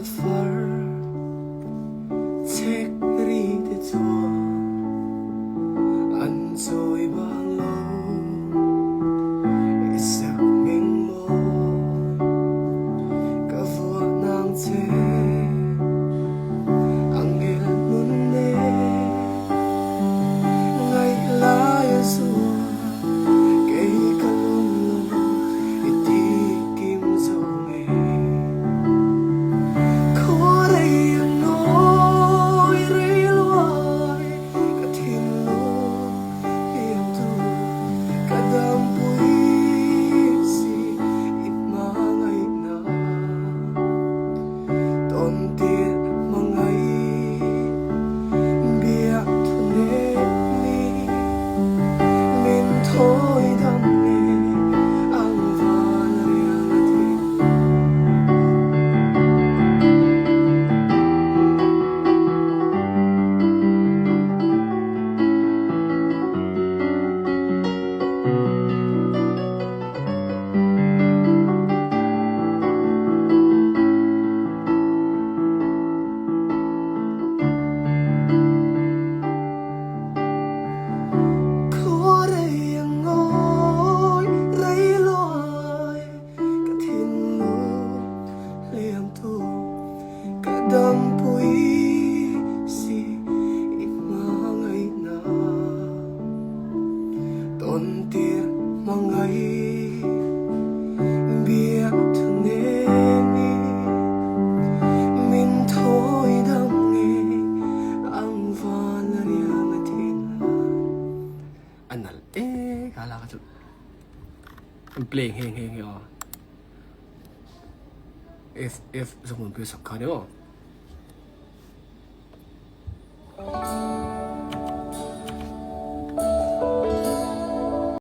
far chek ri te chuan an chawi bang lo i sak hming mawi ka vuah nang che angel nun nen ngaih lai a zual kei ka lung lo i ti kim zo nge Khuarei ang nawi rei luai ka thinlung hliam tu ka dampui si i hmangaihna tawn tir hmangaih biak thu nen ni min thawi dam nge ang van riang a thi. Khuarei ang ngawi rei luai ka thinlung hliam tu ka dampui si i hmangaihna tawn tir hmangaih biak thu nen i min thawi dam nge ang van a riang a thin lai. A nalh e ka la kha chu an play nghe nghe nghe aw. F F zawng an play sak kha ni aw.